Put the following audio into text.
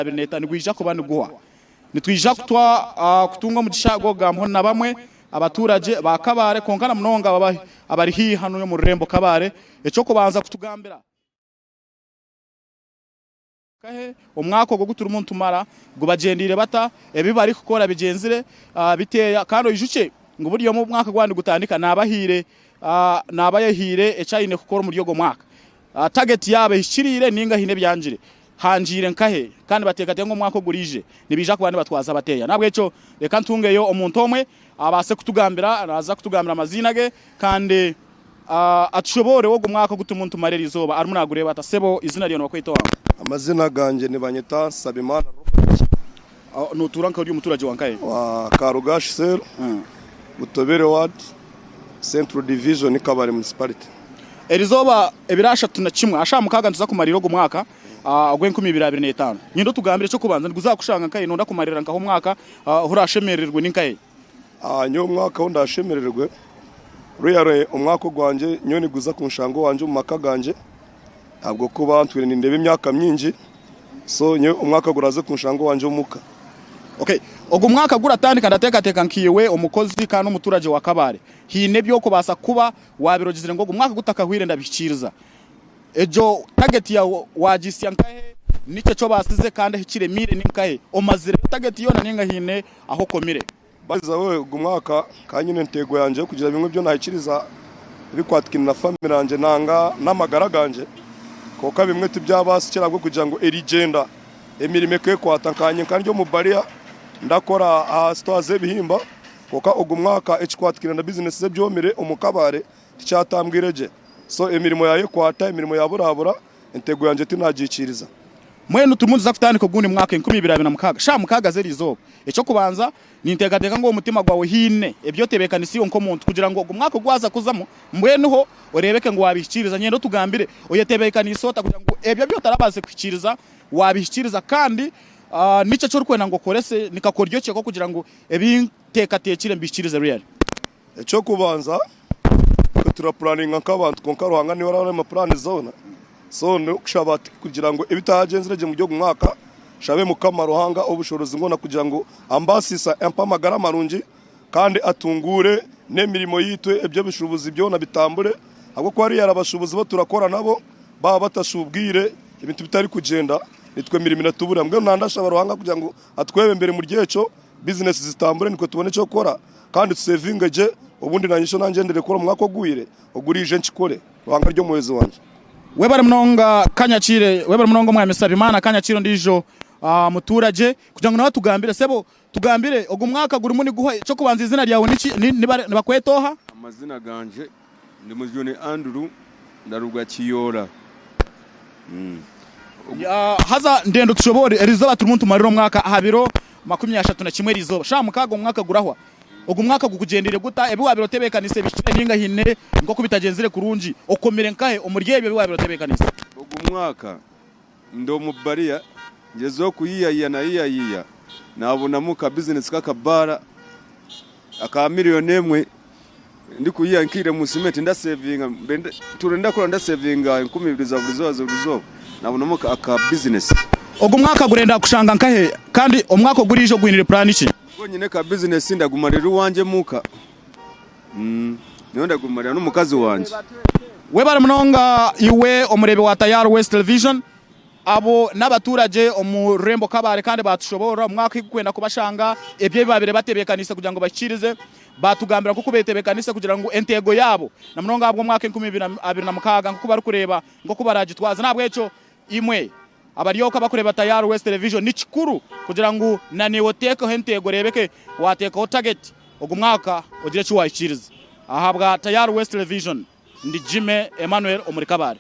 2025 nigwija kuba niguha. Nitwija kutunga omugisha gw'okugambaho na bamwe abaturagye ba Kabale kwonka na munonga abari haihi hanu omu rurembo Kabale. Eky'okubanza kutugambira nkahe omwaka ogu oguturimu nitumara gubagyendeire bata, ebi barikukora bigyenzire biteeya kandi oijukye ngu buri omwe omwaka gwaba nigutandika naaba ayehaire eki aine kukora omuri ogwo mwaka. Tageti yaabo ehikiriire ninga haine ebyangire. Hangiire nkahe kandi bateekateeka ngu omwaka oguriije nibaija kuba nibatwaza bateeya. N'ahabw'ekyo reka ntungeyo omuntu omwe abaase kutugambira, naaza kutugambira amaziina ge kandi atushoboorore ogwo mwaka ogu turimu nitumara eri izooba arimu naagureeba ata. Sebo eiziina ryawe nibakweta oha? Amazina gangye nibanyeta Nsabimana Robert. Notuura nkahe ori omuturagye wa nkahe? Wa Karugashi Cell, Butobere Ward, Central Division, Kabale Municipality. Erizooba ebiro 31 ashaaha 6 nituza kumarira ogu mwaka ogw'e 2025. Nyenda otugambire eky'okubanza niguza kukushanga nkahe nonda kumarira nkahe omwaka ahu orashemerererwe ni nkahe? Nyowe omwaka ogu ndashemerererwe really omwaka ogwangye nyowe niguza kunshanga owangye omu maka gangye ahabw'okuba ntwire nindeeba emyaka mingi so nyowe omwaka guraze kunshanga owangye omuka. Okay, ogu mwaka guratandika ndateekateeka nkaiwe omukozi kandi omuturagye wa Kabale haine ebi orikubaasa kuba Waabire ogizire ngu ogu mwaka gutakahweire ndabihikiiriza. Egyo tageti yaawe waagihitsya nkahe? Niki eki obaasize kandi ahu kiremiire ni nkahe? Omazireyo tageti yoona nainga haine ahu okomire? By the way ogu mwaka nkaba nyine entego yangye y'okugira bimwe ebi nahikiriza ebikwatikaine na family yangye nanga n'amagara gangye kwonka bimwe tibyabasikire ahabw'okugira ngu erigyenda emirimo ekekwata nkanye nkaba ndi omubariya ndakora aha sitowa z'ebihimba Kwonka ogu mwaka ekikwatikaine na bizinesi z'ebyomire omu Kabale tikyatambwire gye. So emirimo yayekwata, emirimo yaburabura, entego yangye tinagihikiiriza. Mbwenu turimu nituza kutandika ogundi mwaka 2026, shaaha 6 z'erizooba. Eky'okubanza, ninteekateeka ngu omu mutima gwawe haine ebi otebeekanisiibwe nk'omuntu kugira ngu ogu mwaka ogu waaza kuzamu, mbwenu ho oreebeke ngu waabihikiiriza. Nyenda otugambire oyetebeekaniise ota kugira ngu ebyo ebi otarabaasize kuhikiiriza waabihikiiriza kandi niki eki orikwenda ngu okorese, ni kakoryo ki ak'okugira ngu Ebi nteekateekire mbihikirize really. Eky'okubanza itwe turapuraninga nk'abantu kwonka Ruhanga niwe ararema puraani zoona so n'okushaba ati kugira ngu ebitagyenzire gye muri ogu mwaka nshabe Mukama Ruhanga ow'obushoboorozi bwona kugira ngu ambaasise ampe amagara marungi kandi atunguure n'emirimo yaitu eby'obushuubuzi byona bitambure ahabw'okuba hariya hari abashuubuzi abu turakora nabo baaba batashubwire ebintu bitarikugyenda nitwe emirimo eratubura mbwenu nandashaba Ruhanga kugira ngu Atwebembere omuri ekyo, bizinesi zitambure nikwo tubone eky'okukora kandi tusevinge gye obundi nanye ekyo nangyendere kukora omu mwaka ogwire oguriija nkikore. Ruhanga ari omuhwezi wangye. Webare munonga Kanyakire, webare munonga Omwami Nsabimana Kanyakire ondiijo muturagye kugira ngu nawe atugambire. Sebo tugambire ogu mwaka gurimu niguha? Eky'okubanza eizina ryawe niki? Nibakweta oha? Amazina gangye ndi Mujuni Andrew ndaruga Kiyoora. Haza ndenda otushoboorore erizooba turimu nitumarira omwaka aha biro 31 erizooba shaaha 6 omwaka gurahwa. Ogu mwaka gukugyendeire guta? Ebi waabaire otebeekanise bihikire nainga haine nk'oku bitagyenzire kurungi? Okomire nkahe omuri ebyo ebi waabaire otebeekanise? Ogu mwaka ndi omu bariya ngyezeho kuyiyayiya nayiyayiya nabonamu ka bizinesi k'akabaara aka miriyoni emwe. Ndikuyiha nkaire omu cement ndasevinga ntuura ndakora ndasevinga 2000 za buri izooba za buri izooba nabonamu aka bizinesi. Ogu mwaka gurenda kushanga nkahe kandi omwaka oguriija ogwinire puraani ki? Ubwo nyine ka bizinesi ndagumarira owangye omuka nyowe ndagumarira n'omukazi wangye. Webare munonga iwe omureebi wa Tayari West Television. Abo n'abaturagye omu rurembo Kabale kandi baatushoboorora omwaka ogu kwenda kubashanga ebyo ebi baabaire batebeekaniise kugira ngu bahikiirize. Baatugambira nk'oku beetebeekaniise kugira ngu enteego yaabo na munonga ahabw'omwaka 2026 nk'oku barikureeba nk'oku baraagitwaze. N'ahabw'ekyo imwe abari okwo abarikureeba Tayari West Television, ni kikuru kugira ngu na naiwe oteekeho enteego oreebeke waateekaho tageti ogu mwaka ogire eki waahikiiriza. Ahabwa Tayari West Television, ndi Jimmy Emmanuel omuri Kabale.